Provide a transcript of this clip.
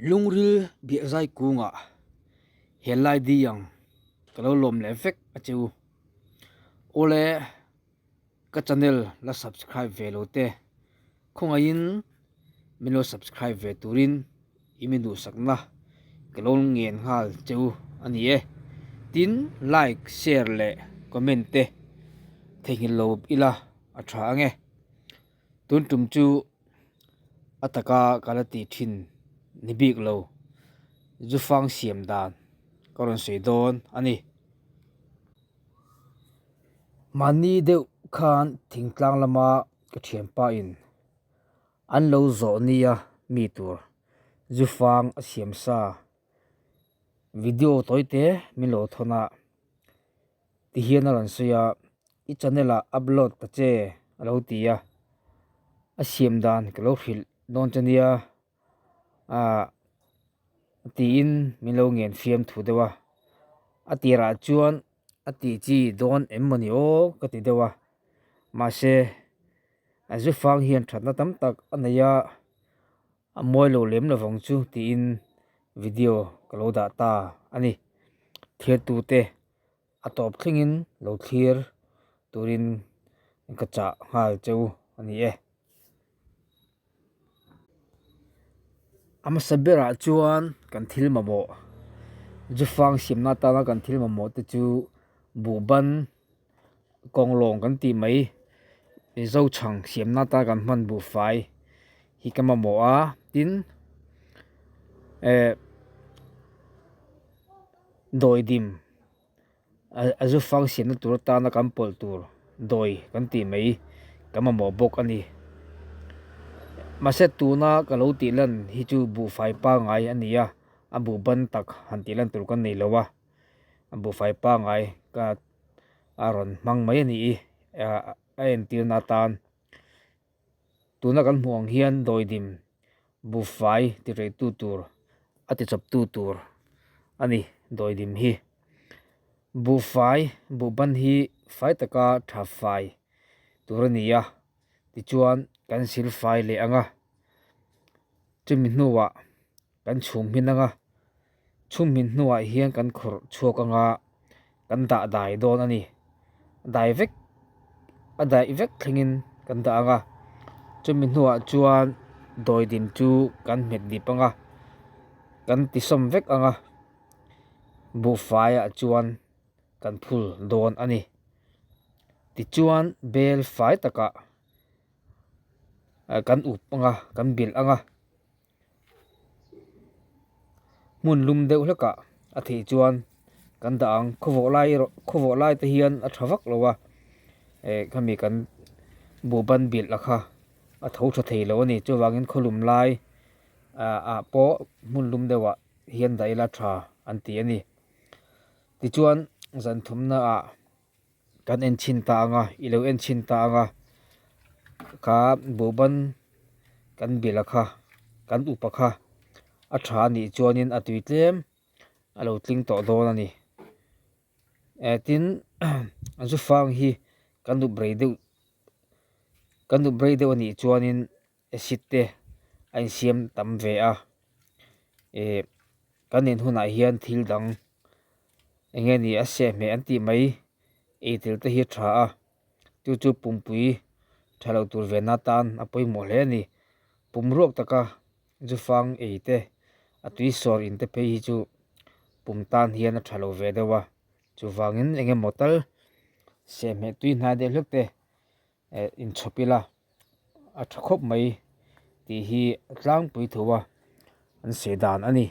Lungril biahzai kungah he lai di ang ka lo lawm leh vek a che u. Awle ka channel la subscribe ve lo te khawngaihin min lo subscribe ve turin i mi duhsakna ka lo ngen nghal che u a ni e. Tin like, share leh comment te theihnghilh lo ila a tha ang e. Tun tum chu a taka ka la tih thin ni bik lo zufang siam dan ka rawn sawi dawn a ni. Mahni deuh khan thingtlang lama ka thianpa in an lo zawh nia mi tur zufang a siam sa video tawi te min lo thawn a. Ti hian a rawn sawi a, i channel ah upload ta che a lo ti a, a siam dan ka lo hrilh dawn che nia ah tiin min lo ngen fiam thu deuh a, a tirah chuan a tih chi dawn em mawni aw ka ti deuh a, mahse a zu fang hian thatna tam tak a nei a. A mawi lo lem lovang chu tiin video ka lo dah ta a ni. Thirtute a tawp thlengin lo thlir turin ka chah nghal cheu a ni e. A hmasa berah chuan kan thil mamawh zufang siamna atana kan thil mamawh te chu buhban Kawnglawng kan tih mai Mizo chhang siamna atan kan hman buhfai hi ka mamawh a tin eh dawidim a zu fang siamna tur atana kan pawlh tur dawi kan tih mai ka mamawh bawk a ni. Mahse tuna ka lo tih lan hi chu buhfai pangngai a ni a, a buh ban tak han tih lan tur kan nei lo a. A buhfai pangngai ka a rawn hmang mai a ni i a entirna atan tuna kan hmuh ang hian dawidim buhfai ti rei tu tur a ti chawp tu tur a ni dawidim hi buhfai buhban hi fai taka tha fai tur a ni a tichuan kan sil fai leh ang a chumi hnuah. Kan chhum hmin anga chhum hmin hnuah hian kan khawrh chhuak anga kan dah dai dawn a ni. Dai vek a daih vek thlengin kan dah anga chumi hnuah chuan dawidim chu kan hmet dip anga kan tisawm vek anga buhfaiah chuan kan phul dawn a ni. Tichuan bel fai takah kan up anga kan bilh anga. Hmun lum deuh hlekah a theih chuan kan dah ang khawvawh lai erawh khawvawh lai te hian a tha vak lo a eh khami kan buhban bilh a kha a tho tha thei lo a ni chuvangin khawlum lai ah ah pawh hmun lum deuhah hian dah ila tha an ti a ni tichuan zan thumna ah. Kan en chhin ta ang a, i lo en chhin ta ang a, kha buhban kan bilh a kha, kan up a kha a tha a nih chuanin a tui tlem a lo tling tawh dawn a ni. Eh tin zufang hi kan up rei deuh kan up rei deuh a nih chuanin acid te a insiam tam ve a, eh kan en hunah hian thil dang eng nge ni a sehhmeh an tih mai ei tel te hi a tha a chu chu pumpui tha lo tur ve na tan a pawimawh hle a ni pum ruak taka zufang ei te a tui sawr in te phei hi chu pum tan hian a tha lo ve deuh a chuvangin eng emaw tal sehhmeh tui hnai deuh hlek te eh inchhawp ila a tha khawp mai tih hi tlangpui tho a an sawi dan a ni.